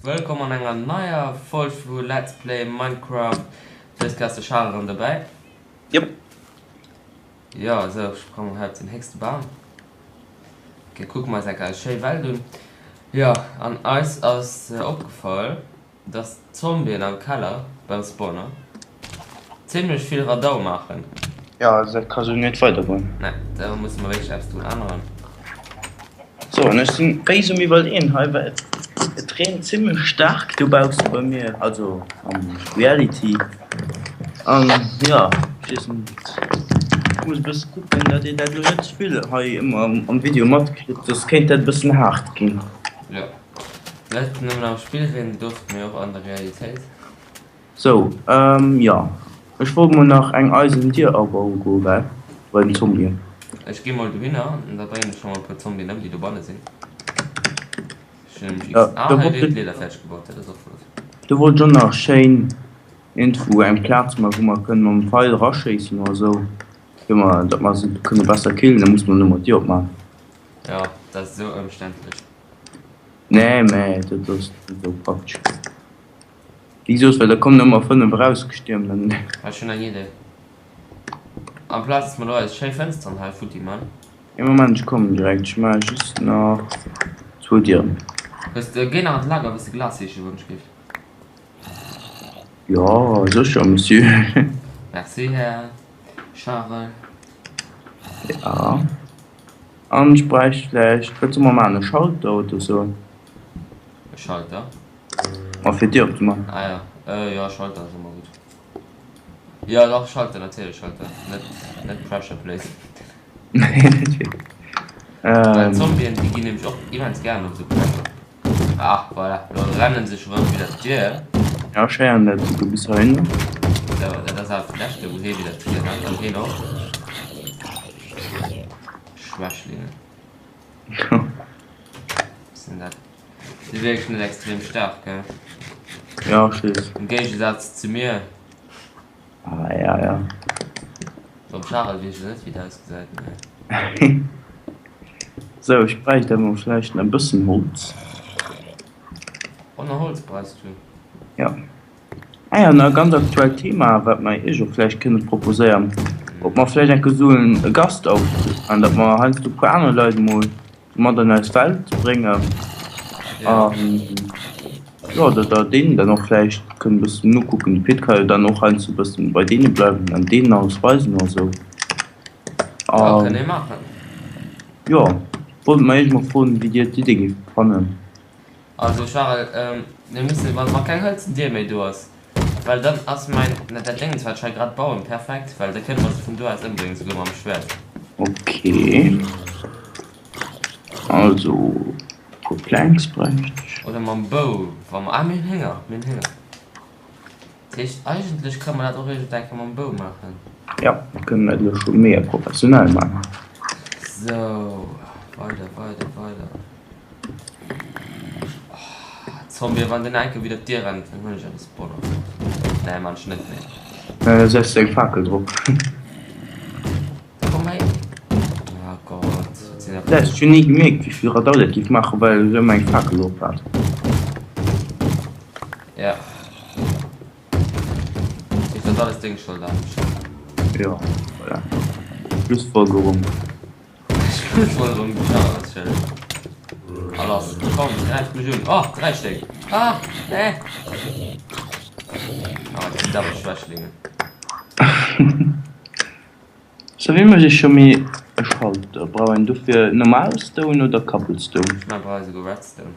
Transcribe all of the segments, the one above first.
Wëllkomm an enger neier Folg vu Let's Play Minecraft. Dës Kéier ass de Charel erëm dobäi. Jop. Jo, esou, ech sprangen hei op den héchste Bam. Ok, kucke mer eis eng Kéier eis schéi Welt un. Jo, an eis ass opgefall, dass d'Zombien am Keller beim Spawner zimlech vill Radau maachen. Jo, also dat ka sou net weidergoen. Nee, do musse mer wierklech eppes drun änneren. So, an ech sinn béis um iwwerleeën hei, well et reent zimlech staark dobausse bei mir, also am Reality. An jo, ech weess net, ech muss e bësse kucken, datt een dat elo net ze vill hei ëmmer am Video matkritt, soss kéint dat e bëssen haart ginn. Jo. Net nëmmen am Spill reent et oft, mee och an der Realitéit. Sou, jo, ech wollt mol nach eng eisen Dier abaue goe well, bei den Zombien. Ech gi mol dohinner an da bréngen ech scho mol e puer Zombien ëm, déi dobanne sinn. Ech hunn nämlech x. Ah, hei huet Leeder fäerdeg gebaut, dat ass och flott. Do wollt ech och nach schéin iergendwou eng Plaz man, wou mer kënnen mam Feil eraschéissen oder sou, fir mer, datt mer se kënne besser killen. Da musse mer nëmmer d'Dier opman. Jo, dat ass esou ëmständlech. Nee, mä dat ass net esou praktesch. Wéi gesot, well da kommen ëmmer 5 erausgestiermt an. Ech hunn eng Idee. Amplaz dass mer elo eis schéi Fënsteren hei futti man. Ee Moment, ech kommen direkt. Ech maache just nach zwou Dieren. Hues de, géi nach an d'Lager e bësse Glas sichen, wann ech géif. Jo, sécher, Monsieur. Merci, Här Charel. Ja. An ech bräicht vläicht, wat soll mer maachen, e Schalter oder sou? E Schalter? Ma fir d'Dier opzemaachen. Ah ja, jo Schalter ass ëmmer gutt. Jo dach Schalter, natierlech Schalter, net net Pressure Plate. Nee, net wierklech. Well d'Zombien déi ginn nämlech och immens gären op esou Pressure. Ah voilà, lo rennen se scho rëm widder d'Dier. Ja, ech héieren dat souguer bis heihinner. Sou, dat ass awer d'leschte wou hee widder d'Dier rennt an heen och. Schwächlinge. Sinn dat. Si wierklech net extrem staark, gell? Ja, ech weess. Am Géigesaz zu mir. Ah, ja, ja. Beim Charel weess ech net, wéi dat ausgesäit, mee. Sou, ech bräicht awer vläicht nach e bëssen Holz. Och nach Holz brauchs du? Ja. Ah ja, an e ganz aktuellt Thema, wat mer Iech och vläicht kënne proposéieren, ob mer vläicht eng Kéier sollen e Gastauftritt maachen, datt mer heiansdo e puer aner Leit emol mat an eis Welt bréngen an, jo, datt Der deenen dann och vläicht kënnt e bëssen nokucken. De Pit ka jo dann och heiansdo e bëssen bei deene bleiwen an deenen alles weisen oder esou. Jo, kënne mir maachen. Jo, wollt mer Iech mol froen, wéi Dir d'Idee géift fannen. Also Charel, mir mussen, wann wa keng hëlzen Dier méi do ass, well dann ass mäin, dat Déngens wat ech hei grad bauen, perfekt, well da kënne mer se vun do aus ëmbréngen, souguer mam Schwert. Ok, also e puer Planks bräicht ech. Oder mam Bou, wa mer, ah mir hunn Hénger, mir hunn Hénger. Dat heescht eigentlech kënne mer dat och iergend eng Kéier mam Bou maachen. Jo, mir kënnen dat elo scho mega professionell maachen. Sou, weider, weider, weider. Zombie, wann den enke widder d'Dier rennt, dann hunn ech eppes Bonner. Nee, man ech net méi. Da setz de eng Fakel drop. Komm hei. Oh Gott, wat sinn dat? Ech hunn ni gemierkt, wéi vill Radau dat géif maachen, well ech ëmmer eng Fakel drop hat. Ja. Ist das alles deng Schold eigentlich? Ja, voilà. Schlussfolgerung. Schlussfolgerung, de Charel ass schëlleg. A lass, komm, gräif mech un. Oh, 3 Stéck. Ah, nee. Ah, dat sinn awer Schwächlinge. Sou, wéi mécht ee scho méi e Schalter? Brauch een dofir normal Stone oder Cobblestone? Ech mengen, brauch ee souguer Redstone.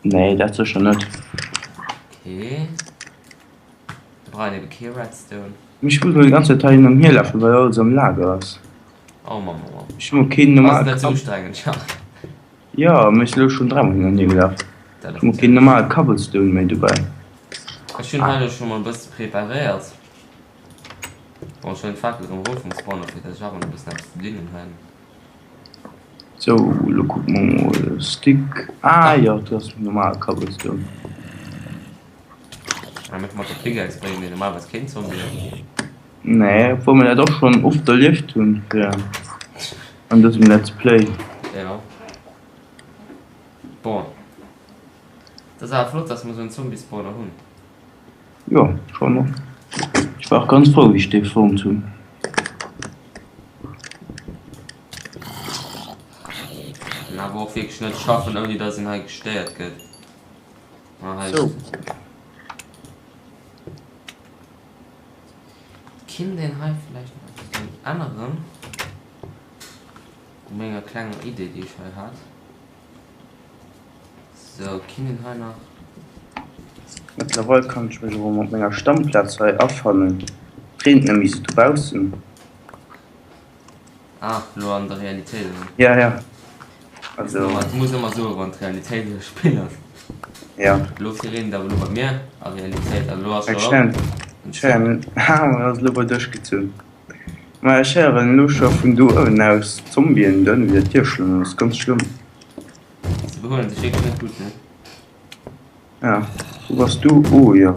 Nee, dat sécher net. Okay. Da brauch een ebe kee Redstone. Mee ech muss mol déi ganz Zäit hei hin an hier lafen, well alles am Lager ass. Oh Mann, oh Mann. Ech hu mol keen Ass normale et net ze Cobble. ustrengend, Charles? Jo, mee ech si lo schonn dräimol hin an hier gelaf. Dat Ech ass hu mol keen natierlech. normale Cobblestone méi dobäi. Ech hunn hei lo scho mol e bësse preparéiert. Bon, ech huelen d'Fakel erëm erof vum Spawner, fir dass ech awer nach e bëssen eppes ze dinn hunn hei. Sou, lo kucke mer mol Stick. Ah jo, do ass normal Cobblestone. Ah, mat der Pickaxe bréngen mir normalerweis keen Zombie ëm. Nee, obwuel mer dat och schonn oft erlieft hunn fir an dësem Let's Play. Jo. Bon. Et ass awer flott, dass mer esou en Zombie-Spawner hunn. Jo, schon och. Ech war och ganz frou wéi ech dee fonnt hunn. An awer och wierklech net schaffen ouni dass een hei gestéiert gëtt. Ah, hei So. Kinnt een hei vläicht nach eppes drun änneren? U menger klenger Idee déi ech hei hat. Sou, kinnt een hei nach. Mëttlerweil kann ech mech erëm op menger Stammplaz hei afannen. Et reent nämlech sou dobaussen. Ah, lo an der Realitéit erëm. Ja, ja. Also. Du muss ëmmer soen, wann d'Realitéit e Spill ass. Ja. Lo reent et awer elo bei mir a Realitéit an elo ass Ech scho. héieren, ech héieren, haha, ass elo bei dech gezunn. Ma ech héieren elo scho vun do uewen aus Zombien do ënne widder d'Dier schloen, dat ass ganz schlëmm. Se behuelen sech wierklech net gutt, ne? Ja, wou bass du? Oh jo.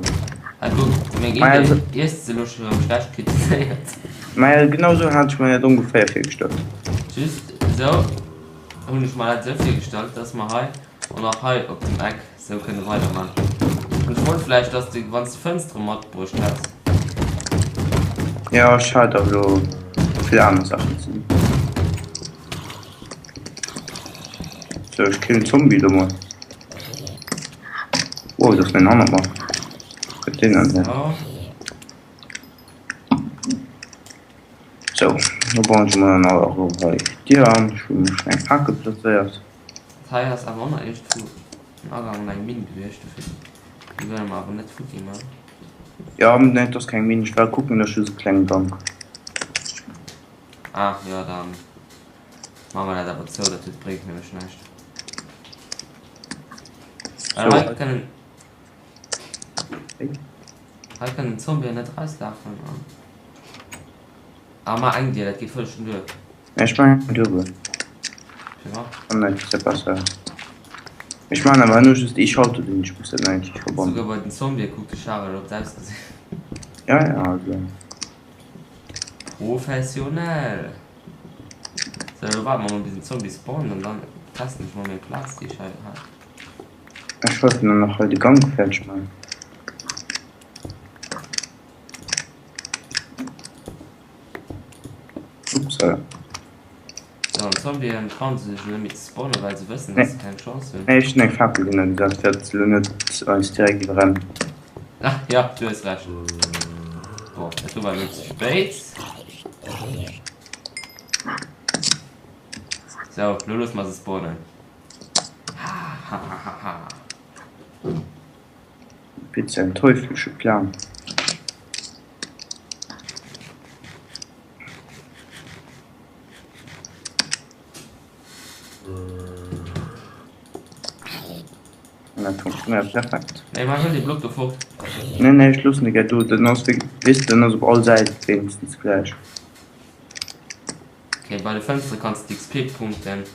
Hei kuck, meng Maja, Idee iers de elo scho rëm schlecht kritiséiert. Maja, genau sou hat ech mer dat ongeféier virgestallt. Just esou hunn ech mer dat esou virgestallt, dass mer hei an och hei op dem Eck Sou kënne weider man. An ech wollt vläicht dass de wanns de Fënstere matbruecht häss. Jo ech hat awer elo vill aner Saachen ze dinn. Sou ech killen Zombie do mol. Wow do ass en hannert mer. Gëtt deen dann hier. So. Sou lo bauen ech mol dann awer och hei d'Dier an. Ech hu mech eng Fakel plazéiert. Dat hei ass awer och nach iergendwou en Agang an eng Minn gewiescht, dofir déi wëlle mer awer net futti man. Jo, nee, et ass keng Minn, ech war kucken, et ass just e klenge Gank. Ah jo, da maache mer dat awer zou, dat huet bréngt nämlech näischt. Well hei kënnen, hei kënnen d'Zombien net erauslafen an. Ah, ma eng Dier, dat geet vëlleg schon duer. Ech maachen duebel. Firwat? Ah nee, dat ass besser. Ech maachen awer herno just ee Schalter, deen ech muss dat nach eng Kéier verbannen. Souguer bei den Zombië kuckt de Charel op d'Ausgesinn. Ja, ja, also. Professionell! Sou, elo waarde mer mol bis en Zombie spawnt an dann testen ech mol meng Plaz déi ech hei hat. Ech wollt dann nach hei de Gank fäerdeg maachen. Upsala. So, an Zombien trauen se sech elo net méi ze spawnen, well se wëssen, dass se keng Chance hunn. Nee, ech hunn eng Fakel hinner gesat, fir dass se elo net eis direkt iwwerrennen. Ah, ja, du hues Recht. Boah, dat do war elo ze spéit. So, elo loosse mer se spawnen. Hahahaha. Pizza en teuflesche Plan. An dat funktionéiert perfekt. Nee, ma huel dee Block do fort. Nee, nee, ech loossen de gär do. Den ass wéi, weess de, den ass op all Säit wéinstens gläich. Okay, bei de Fënstere kanns de d'XP-Punkten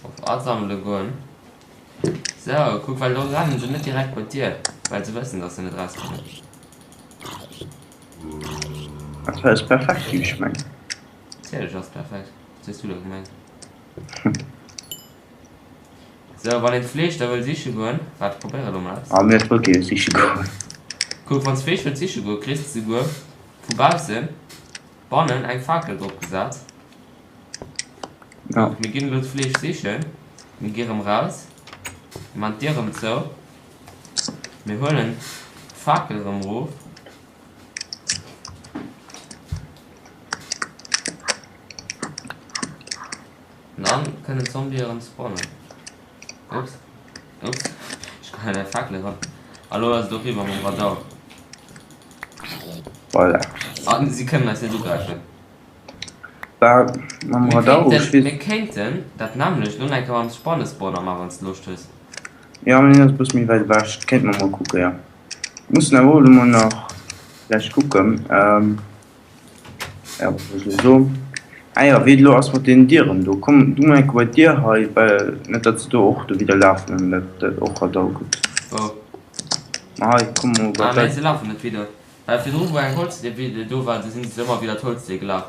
och asammele goen. Sou, kuck, well do rennen se net direkt bei d'Dier, well se wëssen, dass se net erauskommen. Dat hei ass perfekt, géif ech mengen. Natierlech ass et perfekt. Wat hues du da gemengt? Sou, wann een d'Fleesch da wëll siche goen, waart, probéier elo mol eppes. Ah, mir wëll kee siche goen. Kuck, wann s d'Fleesch wëlls siche goen, kriss de souguer vu baussen bannen eng Fakel drop gesat. Ja. Mir ginn elo d'Fleesch sichen. Mir gi rëm raus. Mir man d'Dier rëm zou. Mir huelen d'Fakel rëm erof. An dann kënnen d'Zombië rëm spawnen. Ups. Ups. Ech kann an eng Fakel eran. A lo ass et och riwwer mam Radar. Voilà. An si kënnen eis net ugräifen. Bah, mam Radar, ech weess. Mir kéinten dat nämmlecht lo nach eng Kéier mam Spannespawner maachen, wann s de Loscht hues. Jo, mee deen ass e bësse méi wäit ewech. Dat kéinte mer mol kucken, jo. Mussen awer och elo mol nach vläicht kucken, jo, wat soll ech elo soen? Ah jo, wéi et elo ass mat deenen Dieren do. Komm du mol eng Kéier bei d'Dier hei, well net datt se do och do widder lafen an dat dat och Radau gëtt. Wou? Ma hei, komm mol bei Ah, nee, d'Leit. se lafen net widder. Well virdru wou eng Holzdier do war, do sinn se ëmmer widder d'Holzdier gelaf.